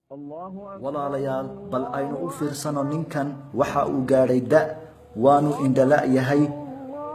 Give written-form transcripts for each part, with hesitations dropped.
Walaalayaal, bal aynu u fiirsano ninkan. Waxa uu gaadhay da', waanu indhala' yahay,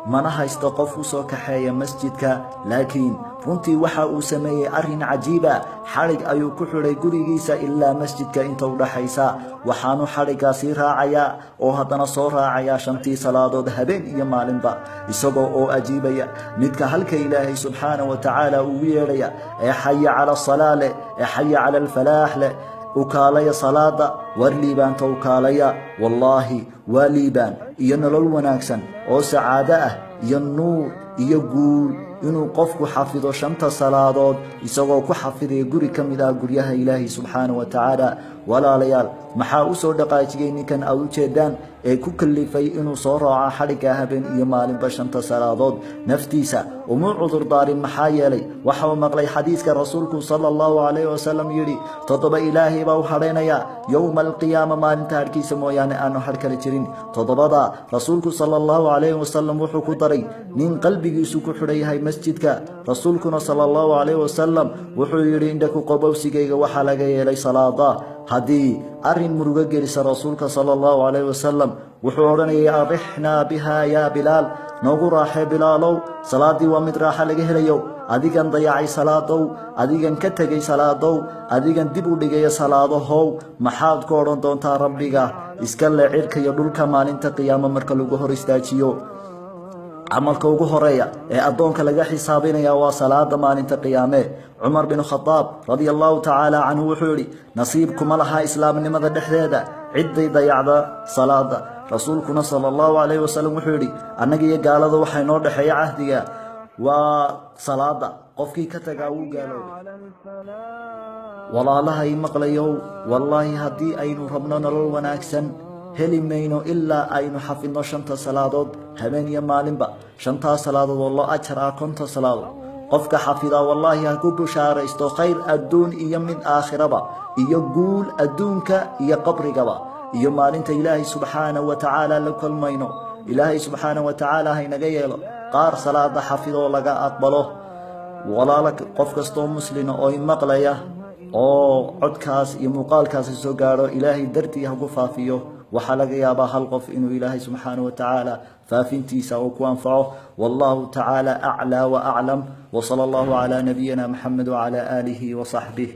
mana haysto qof u soo kaxeeya masjidka. Laakiin runtii waxa uu sameeyey arrin cajiiba. Xadhig ayuu ku xidhay gurigiisa ilaa masjidka inta u dhaxaysa. Waxaanu xadhiggaasii raacayaa oo haddana soo raacayaa shantii salaadood habeen iyo maalinba, isagoo oo ajiibaya midka halka Ilaahay subxaana wa tacaala ugu yeedhaya ee "xaya cala asalaa" leh, ee "xaya cala alfalaax" leh. U kaalaya salaada, war liibaanta u kaalaya. Wallaahi waa liibaan iyo nolol wanaagsan oo sacaado ah iyo nuur iyo guul inuu qofku xafido shanta salaadood, isagoo ku xafidaya guri ka mid ah guryaha Ilaahay subxaana wa tacaala. Walaalayaal, maxaa u soo dhaqaajiyey ninkan aad u jeedaan ee ku kalifay inuu soo raaco xadhigga habeen iyo maalinba shanta salaadood? Naftiisa uma cudurdaarin. Maxaa yeelay, waxa uu maqlay xadiiska Rasuulku sala Allahu calayhi wasalam yidhi: "Toddoba Ilaahay baa u hadhaynaya yowma alqiyaama, maalinta harkiisa mooyaane aanu har kale jirin." Toddobada Rasuulku sala Allahu calayhi wasalam wuxuu ku daray nin qalbigiisu ku xidhan yahay masjidka. Rasuulkuna sala Allahu calayhi wasalam wuxuu yidhi: "Indhaku qobowsigayga waxaa laga yeelay salaada." Haddii arrin murugo gelisa Rasuulka sala Allahu calayhi wasalam, wuxuu odhanayay: "Arixnaa biha yaa Bilaal, noogu raaxee Bilaalow." Salaaddii waa mid raaxa laga helayo. Adigan dayacay salaadow, adigan ka tegay salaadow, adigan dib u dhigaya salaadahow, maxaad ku odhan doontaa Rabbiga iska le cirka iyo dhulka maalinta qiyaamo marka lagu hor istaajiyo? Camalka ugu horeeya ee addoonka laga xisaabinaya waa salaada maalinta qiyaame. Cumar bin Khadaab radia Allahu tacaala canhu wuxuu yidhi: "Nasiib kuma laha islaamnimada dhexdeeda cidday dayacda salaada." Rasuulkuna sala Allahu calayhi wasalam wuxuu yidhi: "Annaga iyo gaalada waxaa inoo dhexeeya cahdiga waa salaada. Qofkii ka tagaa wuu gaaloobay." Walaalahay maqlayow, wallaahi haddii aynu rabno nolol wanaagsan, heli mayno ilaa aynu xafidno shanta salaadood habeen iyo maalinba. Shantaas salaadood oo loo ajar ah 50 salaadood qofka xafidaa, wallaahi ha ku bushaaraysto khayr adduun iyo mid aakhiraba, iyo guul adduunka iyo qabrigaba, iyo maalinta Ilaahay subxaana wa tacaala la kulmayno. Ilaahay subxaana wa tacaala haynaga yeelo qaar salaada xafidoo laga aqbalo. Walaalo, qof kastoo muslina oo maqlaya oo codkaas iyo muuqaalkaasi soo gaadho, Ilaahay dartii ha ku faafiyo. Waxaa laga yaabaa hal qof inuu Ilaahay subxaana wa tacaala faafintiisa uu ku anfaco. Wallahu tacaala aclaa wa aclam, wsala Allahu calaa nabiyina Maxamed wacala aalihi wasaxbih.